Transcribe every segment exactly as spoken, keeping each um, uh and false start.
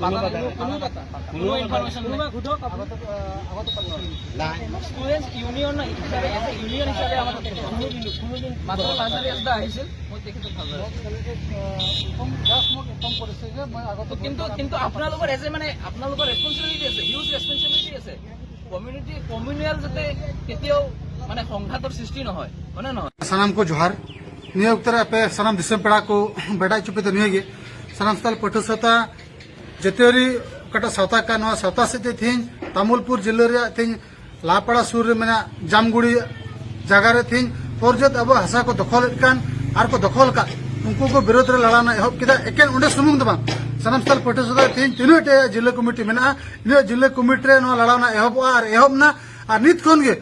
পাতা নাই, কোনো পাতা, কোনো ইনফৰমেশ্যন নাই। আগতে, আহ, আগতে পাতা নাই। নাই। ষ্টুডেণ্টছ ইউনিয়ন হিচাপে, এজ এ ইউনিয়ন হিচাপে আমাক কোনোদিন, কোনোদিন মাত্ৰ লাজাৰিয়াছ দা আহিছিল, মই তেখেতক ভাল লাগে। মোক ডেলিগেট, আহ, ইনফৰ্ম, জাষ্ট মোক ইনফৰ্ম কৰিছে যে মই আগতে কিন্তু, কিন্তু আপোনালোকৰ এজ এ, মানে, আপোনালোকৰ ৰেছপনচিবিলিটি আছে, হিউজ ৰেছপনচিবিলিটি আছে। কমিউনিটি, কমিউনিয়াল যাতে কেতিয়াও, মানে, সংঘাতৰ সৃষ্টি নহয়, হয়নে নহয়? ᱥᱟᱱᱟᱢ ᱠᱚ ᱡᱚᱦᱟᱨ᱾ ᱱᱤᱭᱟᱹ ᱚᱠᱛᱚ ᱨᱮ ᱟᱯᱮ ᱥᱟᱱᱟᱢ ᱫᱤᱥᱚᱢ ᱯᱮᱲᱟ ᱠᱚ ᱵᱟᱰᱟᱭ ᱦᱚᱪᱚ ᱯᱮ ᱫᱚ ᱱᱤᱭᱟᱹ ᱜᱮ, ᱥᱟᱱᱟᱢ ᱥᱟᱱᱛᱟᱲ ᱯᱟᱹᱴᱷᱩᱣᱟᱹ ᱥᱟᱶᱛᱟ ᱡᱟᱹᱛᱤᱭᱟᱹᱨᱤ ᱚᱠᱟᱴᱟᱜ ᱥᱟᱶᱛᱟ ᱠᱟᱱ, ᱱᱚᱣᱟ ᱥᱟᱶᱛᱟ ᱥᱮᱫ ᱛᱮ ᱛᱮᱦᱮᱧ ᱛᱟᱢᱩᱞᱯᱩᱨ ᱡᱤᱞᱟᱹ ᱨᱮᱭᱟᱜ ᱛᱮᱦᱮᱧ ᱞᱟᱯᱟᱲᱟ ᱥᱩᱨ ᱨᱮ ᱢᱮᱱᱟᱜ ᱡᱟᱢᱜᱩᱲᱤ ᱡᱟᱭᱜᱟ ᱨᱮ ᱛᱮᱦᱮᱧ ᱯᱚᱨᱡᱟᱹᱛ ᱟᱵᱚ ᱦᱟᱥᱟ ᱠᱚ ᱫᱚᱠᱷᱚᱞᱮᱫ ᱠᱟᱱ ᱟᱨ ᱠᱚ ᱫᱚᱠᱷᱚᱞ ᱟᱠᱟᱫ, ᱩᱱᱠᱩ ᱠᱚ ᱵᱤᱨᱳᱫᱷ ᱨᱮ ᱞᱟᱲᱟᱣ ᱮᱦᱚᱵ ᱠᱮᱫᱟ᱾ ᱮᱠᱮᱱ ᱚᱸᱰᱮ ᱥᱩᱢᱩᱝ ᱫᱚ ᱵᱟᱝ, ᱥᱟᱱᱟᱢ ᱥᱟᱱᱛᱟᱲ ᱯᱟᱹᱴᱷᱩᱣᱟᱹ ᱥᱟᱶᱛᱟ ᱛᱮᱦᱮᱧ ᱛᱤᱱᱟᱹᱜ ᱴᱮ ᱡᱤᱞᱟᱹ ᱠᱚᱢᱤᱴᱤ ᱢᱮᱱᱟᱜᱼᱟ, ᱤᱱᱟᱹᱜ ᱡᱤᱞᱟᱹ ᱠᱚᱢᱤᱴᱤ ᱨᱮ ᱱᱚᱣᱟ ᱞᱟᱲᱟᱣᱱᱟ ᱮᱦᱚᱵᱚᱜᱼᱟ ᱟᱨ ᱮᱦᱚᱵ ᱱᱟ᱾ ᱟᱨ ᱱᱤᱛ ᱠᱷᱚᱱ ᱜᱮ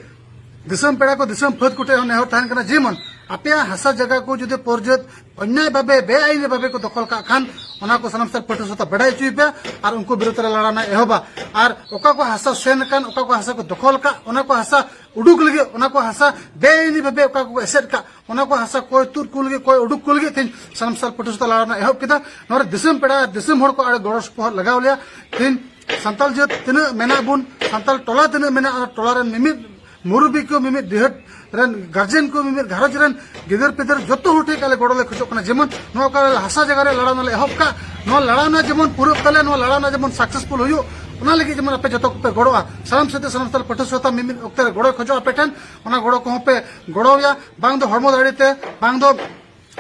ᱫᱤᱥᱚᱢ ᱯᱮᱲᱟ ᱠᱚ, ᱫᱤᱥᱚᱢ ᱯᱷᱟᱹᱫ ᱠᱚᱴᱷᱮᱱ ᱦᱚᱸ ᱱᱮᱦᱚᱨ ᱛᱟᱦᱮᱱ ᱠᱟᱱᱟ, ᱡᱮᱢᱚᱱ ᱟᱯᱮᱭᱟᱜ ᱦᱟᱥᱟ ᱡᱟᱭᱜᱟ ᱠᱚ ᱡᱩᱫᱤ ᱯᱚᱨᱡᱟᱹᱛ ᱚᱱᱭᱟᱭ ᱵᱷᱟᱵᱮ, ᱵᱮᱟᱭᱤᱱ ᱵᱷᱟᱵᱮ ᱠᱚ ᱫᱚᱠᱷᱚᱞ ᱠᱟᱜ ᱠᱷᱟᱱ, ᱚᱱᱟ ᱠᱚ ᱥᱟᱱᱟᱢ ᱥᱟᱱᱛᱟᱲ ᱯᱟᱹᱴᱷᱩᱣᱟᱹ ᱥᱟᱶᱛᱟ ᱵᱟᱰᱟᱭ ᱦᱚᱪᱚᱭ ᱯᱮ ᱟᱨ ᱩᱱᱠᱩ ᱵᱤᱨᱩᱫᱷ ᱨᱮ ᱞᱟᱲᱟᱣᱱᱟ ᱮᱦᱚᱵᱟ᱾ ᱟᱨ ᱚᱠᱟ ᱠᱚ ᱦᱟᱥᱟ ᱥᱮᱱ ᱟᱠᱟᱱ, ᱚᱠᱟ ᱠᱚ ᱦᱟᱥᱟ ᱠᱚ ᱫᱚᱠᱷᱚᱞ ᱠᱟᱜ, ᱚᱱᱟ ᱠᱚ ᱦᱟᱥᱟ ᱩᱰᱩᱠ ᱞᱟᱹᱜᱤᱫ, ᱚᱱᱟ ᱠᱚ ᱦᱟᱥᱟ ᱵᱮᱟᱭᱤᱱ ᱵᱷᱟᱵᱮ ᱚᱠᱟ ᱠᱚ ᱮᱥᱮᱫ ᱠᱟᱜ, ᱚᱱᱟ ᱠᱚ ᱦᱟᱥᱟ ᱠᱚᱭ ᱛᱩᱫ ᱠᱚ ᱞᱟᱹᱜᱤᱫ, ᱠᱚᱭ ᱩᱰᱩᱠ ᱠᱚ ᱞᱟᱹᱜᱤᱫ ᱛᱮᱦᱮᱧ ᱥᱟᱱᱟᱢ ᱥᱟᱱᱛᱟᱲ ᱯᱟᱹᱴᱷᱩᱣᱟᱹ ᱥᱟᱶᱛᱟ ᱞᱟᱲᱟᱣᱱᱟ ᱮᱦᱚᱵ ᱠᱮᱫᱟ᱾ ᱱᱚᱣᱟ ᱨᱮ ᱫᱤᱥᱚᱢ ᱯᱮᱲᱟ ᱟᱨ ᱫᱤᱥᱚᱢ ᱦᱚᱲ ᱠᱚ ᱟᱹᱰᱤ ᱜᱚᱲᱚ ᱥᱚᱯᱚᱦᱚᱫ ᱞᱟᱜᱟᱣ ᱞᱮᱭᱟ᱾ ᱛᱮᱦᱮᱧ ᱥᱟᱱᱛᱟᱲ ᱡᱟᱹᱛ ᱛᱤᱱᱟᱹᱜ ᱢᱮᱱᱟᱜ ᱵᱚᱱ, ᱥᱟᱱᱛᱟᱲ ᱴᱚᱞᱟ ᱛᱤᱱᱟᱹᱜ ᱢᱮᱱᱟᱜᱼᱟ, ᱚᱱᱟ ᱴᱚᱞᱟ ᱨᱮᱱ ᱢᱤᱢᱤᱫ ᱢᱩᱨᱩᱵᱤ ᱠᱚ, ᱢᱤᱢᱤᱫ ᱰᱤᱦᱟᱹᱛ ᱨᱮᱱ ᱜᱟᱨᱡᱮᱱ ᱠᱚ, ᱢᱤᱢᱤᱫ ᱜᱷᱟᱨᱚᱸᱡᱽ ᱨᱮᱱ ᱜᱤᱫᱟᱹᱨ ᱯᱤᱫᱟᱹᱨ ᱡᱚᱛᱚ ᱦᱚᱲ ᱴᱷᱮᱱ ᱟᱞᱮ ᱜᱚᱲᱚ ᱞᱮ ᱠᱷᱚᱡᱚᱜ ᱠᱟᱱᱟ᱾ ᱡᱮᱢᱚᱱ ᱱᱚᱣᱟ ᱚᱠᱟ ᱦᱟᱥᱟ ᱡᱟᱭᱜᱟ ᱨᱮ ᱞᱟᱲᱟᱣᱱᱟ ᱞᱮ ᱮᱦᱚᱵ ᱠᱟᱜ, ᱱᱚᱣᱟ ᱞᱟᱲᱟᱣᱱᱟ ᱡᱮᱢᱚᱱ ᱯᱩᱨᱟᱹᱜ ᱛᱟᱞᱮ, ᱱᱚᱣᱟ ᱞᱟᱲᱟᱣᱱᱟ ᱡᱮᱢᱚᱱ ᱥᱟᱠᱥᱮᱥᱯᱷᱩᱞ ᱦᱩᱭᱩᱜ, ᱚᱱᱟ ᱞᱟᱹᱜᱤᱫ ᱡᱮᱢᱚᱱ ᱟᱯᱮ ᱡᱚᱛᱚ ᱠᱚᱯᱮ ᱜᱚᱲᱚᱜᱼᱟ᱾ ᱥᱟᱱᱟᱢ ᱥᱟᱛᱮ ᱥᱟᱱᱟᱢ ᱥᱟᱱᱛᱟᱲ ᱯᱟᱹᱴᱷᱩᱣᱟᱹ ᱥᱟᱶᱛᱟ ᱢᱤᱢᱤᱫ ᱚᱠᱛᱮ ᱨᱮ ᱜᱚᱲᱚᱭ ᱠᱷᱚᱡᱚᱜᱼᱟ ᱟᱯᱮ ᱴᱷᱮᱱ, ᱚᱱᱟ ᱜᱚᱲᱚ ᱠᱚᱦᱚᱸ ᱯᱮ ᱜᱚᱲᱚᱭᱟ᱾ ᱵᱟᱝ ᱫᱚ ᱦᱚᱲᱢᱚ ᱫᱟᱲᱮ ᱛᱮ, ᱵᱟᱝ ᱫᱚ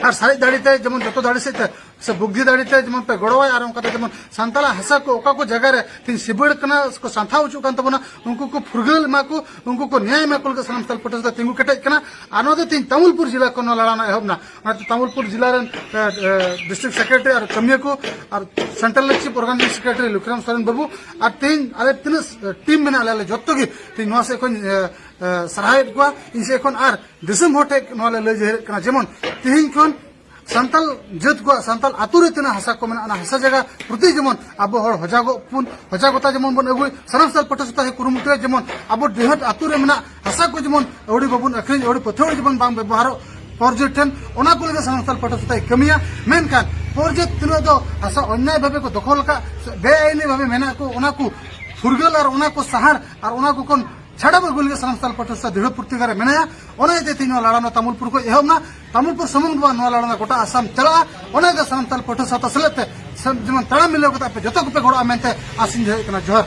ᱟᱨ ᱥᱟᱨᱮᱡ ᱫᱟᱲᱮ ᱛᱮ, ᱡᱮᱢᱚᱱ ᱡᱚᱛᱚ ᱫᱟᱲᱮ ᱥᱮᱫ ᱛᱮ ᱥᱮ ᱵᱩᱫᱽᱫᱷᱤ ᱫᱟᱲᱮ ᱛᱮ ᱡᱮᱢᱚᱱ ᱯᱮ ᱜᱚᱲᱚᱣᱟᱭ, ᱟᱨ ᱚᱱᱠᱟᱛᱮ ᱡᱮᱢᱚᱱ ᱥᱟᱱᱛᱟᱲᱟᱜ ᱦᱟᱥᱟ ᱠᱚ ᱚᱠᱟ ᱠᱚ ᱡᱟᱭᱜᱟ ᱨᱮ ᱛᱮᱦᱮᱧ ᱥᱤᱵᱟᱹᱲ ᱠᱟᱱᱟ ᱠᱚ, ᱥᱟᱱᱛᱷᱟᱣ ᱦᱚᱪᱚᱜ ᱠᱟᱱ ᱛᱟᱵᱚᱱᱟ, ᱩᱱᱠᱩ ᱠᱚ ᱯᱷᱩᱨᱜᱟᱹᱞ ᱮᱢᱟ ᱠᱚ, ᱩᱱᱠᱩ ᱠᱚ ᱱᱮᱭᱟᱭ ᱮᱢᱟ ᱠᱚ ᱞᱟᱹᱜᱤᱫ ᱥᱟᱱᱟᱢ ᱥᱟᱱᱛᱟᱲ ᱯᱟᱹᱴᱷᱩᱣᱟᱹ ᱥᱟᱶᱛᱟ ᱛᱤᱸᱜᱩ ᱠᱮᱴᱮᱡ ᱠᱟᱱᱟ᱾ ᱟᱨ ᱱᱚᱣᱟ ᱫᱚ ᱛᱮᱦᱮᱧ ᱛᱟᱢᱩᱞᱯᱩᱨ ᱡᱮᱞᱟ ᱠᱷᱚᱱ ᱱᱚᱣᱟ ᱞᱟᱲᱟᱣᱱᱟ ᱮᱦᱚᱵ ᱮᱱᱟ᱾ ᱚᱱᱟᱛᱮ ᱛᱟᱢᱩᱞᱯᱩᱨ ᱡᱮᱞᱟ ᱨᱮᱱ, ᱮ, ᱮ, ᱰᱤᱥᱴᱨᱤᱠᱴ ᱥᱮᱠᱨᱮᱴᱟᱨᱤ ᱟᱨ ᱠᱟᱹᱢᱤᱭᱟᱹ ᱠᱚ ᱟᱨ ᱥᱮᱱᱴᱨᱟᱞ ᱞᱮᱠᱪᱤᱯ ᱚᱨᱜᱟᱱᱟᱭᱡᱤᱝ ᱥᱮᱠᱨᱮᱴᱟᱨᱤ ᱞᱩᱠᱷᱤᱨᱟᱢ ᱥᱚᱨᱮᱱ ᱵᱟᱹᱵᱩ ᱟᱨ ᱛᱮᱦᱮᱧ ᱟᱞᱮ ᱛᱤᱱᱟᱹᱜ, ᱮ, ᱴᱤᱢ ᱢᱮᱱᱟᱜ ᱞᱮᱭᱟ, ᱟᱞᱮ ᱡᱚᱛᱚ ᱜᱮ ᱛᱮᱦᱮᱧ ᱱᱚᱣᱟ ᱥᱮᱫ ᱠᱷᱚᱱ, ᱮ, ᱮ, ᱥᱟᱨᱦᱟᱣᱮᱫ ᱠᱚᱣᱟ ᱤᱧ ᱥᱮᱫ ᱠᱷᱚᱱ᱾ ᱟᱨ ᱫᱤᱥᱚᱢ ᱦᱚᱲ ᱴᱷᱮᱱ ᱱᱚᱣᱟ ᱞᱮ ᱞᱟᱹᱭ ᱡᱟᱦᱮᱨᱮᱫ ᱠᱟᱱᱟ, ᱡᱮᱢᱚᱱ ᱛᱮᱦᱮᱧ ᱠᱷᱚᱱ ᱥᱟᱱᱛᱟᱞ ᱡᱟᱹᱛ ᱠᱚᱣᱟᱜ, ᱥᱟᱱᱛᱟᱞ ᱟᱛᱳ ᱨᱮ ᱛᱤᱱᱟᱹᱜ ᱦᱟᱥᱟ ᱠᱚ ᱢᱮᱱᱟᱜᱼᱟ, ᱚᱱᱟ ᱦᱟᱥᱟ ᱡᱟᱭᱜᱟ ᱯᱨᱚᱛᱤ ᱡᱮᱢᱚᱱ ᱟᱵᱚ ᱦᱚᱲ ᱦᱚᱡᱟᱜᱚᱜ ᱵᱚᱱ, ᱦᱚᱡᱟᱜᱚᱛᱟ ᱡᱮᱢᱚᱱ ᱵᱚᱱ ᱟᱹᱜᱩᱭ, ᱥᱟᱱᱟᱢ ᱥᱟᱱᱛᱟᱞ ᱯᱟᱹᱴᱷᱩᱣᱟᱹ ᱥᱟᱶᱛᱟ ᱦᱚᱸ ᱠᱩᱨᱩᱢᱩᱴᱩᱭᱟ, ᱡᱮᱢᱚᱱ ᱟᱵᱚ ᱰᱤᱦᱟᱹᱛ ᱟᱛᱳ ᱨᱮ ᱢᱮᱱᱟᱜ ᱦᱟᱥᱟ ᱠᱚ ᱡᱮᱢᱚᱱ ᱟᱹᱣᱲᱤ ᱵᱟᱵᱚᱱ ᱟᱹᱠᱷᱨᱤᱧ, ᱟᱹᱣᱲᱤ ᱯᱟᱹᱛᱷᱟᱹᱣᱲᱤ ᱡᱮᱢᱚᱱ ᱵᱟᱝ ᱵᱮᱵᱚᱦᱟᱨᱚᱜ ᱯᱚᱨᱡᱚᱴᱚᱱ, ᱚᱱᱟ ᱠᱚ ᱞᱟᱹᱜᱤᱫ ᱥᱟᱱᱟᱢ ᱥᱟᱱᱛᱟᱞ ᱯᱟᱹᱴᱷᱩᱣᱟᱹ ᱥᱟᱶᱛᱟᱭ ᱠᱟᱹᱢᱤᱭᱟ᱾ ᱢᱮᱱᱠᱷᱟᱱ ᱯᱨᱚᱡᱟ ᱛᱤᱱᱟᱹᱜ ᱫᱚ ᱦᱟᱥᱟ ᱚᱱᱱᱟᱭ ᱵᱷᱟᱵᱮ ᱠᱚ ᱫᱚᱠᱷᱚᱞ ᱟᱠᱟᱫ, ᱥᱮ ᱵᱮᱟᱭᱤᱱᱤ ᱵᱷᱟᱵᱮ ᱢᱮᱱᱟᱜ ᱠᱚ, ᱚᱱᱟ ᱠᱚ ᱯᱷᱩᱨᱜᱟᱹᱞ ᱟᱨ ᱚᱱᱟ ᱠᱚ ᱥᱟᱦᱟᱨ ᱟᱨ ᱚᱱᱟ ᱠᱚ ᱠᱷᱚᱱ ᱪᱷᱟᱰᱟᱣ ᱟᱹᱜᱩ ᱞᱟᱹᱜᱤᱫ ᱥᱟᱱᱟᱢ ᱥᱟᱱᱛᱟᱲ ᱯᱟᱹᱴᱷᱩᱣᱟᱹ ᱥᱟᱶ ᱫᱤᱲᱦᱚ ᱯᱨᱚᱛᱤᱜᱟ ᱨᱮ ᱢᱮᱱᱟᱭᱟ᱾ ᱚᱱᱟ ᱤᱭᱟᱹᱛᱮ ᱛᱮᱦᱮᱧ ᱱᱚᱣᱟ ᱞᱟᱲᱟ ᱱᱚᱣᱟ ᱛᱟᱢᱩᱞᱯᱩᱨ ᱠᱷᱚᱱ ᱮᱦᱚᱵ ᱮᱱᱟ᱾ ᱛᱟᱢᱩᱞᱯᱩᱨ ᱥᱩᱢᱩᱝ ᱫᱚ ᱵᱟᱝ, ᱱᱚᱣᱟ ᱞᱟᱲᱟ ᱱᱚᱣᱟ ᱜᱚᱴᱟ ᱟᱥᱟᱢ ᱪᱟᱞᱟᱜᱼᱟ᱾ ᱚᱱᱟ ᱜᱮ ᱥᱟᱱᱟᱢ ᱥᱟᱱᱛᱟᱲ ᱯᱟᱹᱴᱷᱩᱣᱟᱹ ᱥᱟᱶᱛᱟ ᱥᱮᱞᱮᱫ ᱛᱮ ᱥᱮ ᱡᱮᱢᱚᱱ ᱛᱟᱲᱟᱢ ᱢᱤᱞᱟᱹᱣ ᱠᱟᱛᱮ ᱟᱯᱮ ᱡᱚᱛᱚ ᱠᱚᱯᱮ ᱜᱚᱲᱚᱜᱼᱟ ᱢᱮᱱᱛᱮ ᱟᱥᱤᱧ ᱫᱚᱦᱚᱭᱮᱫ ᱠᱟᱱᱟ᱾ ᱡᱚᱦᱟᱨ᱾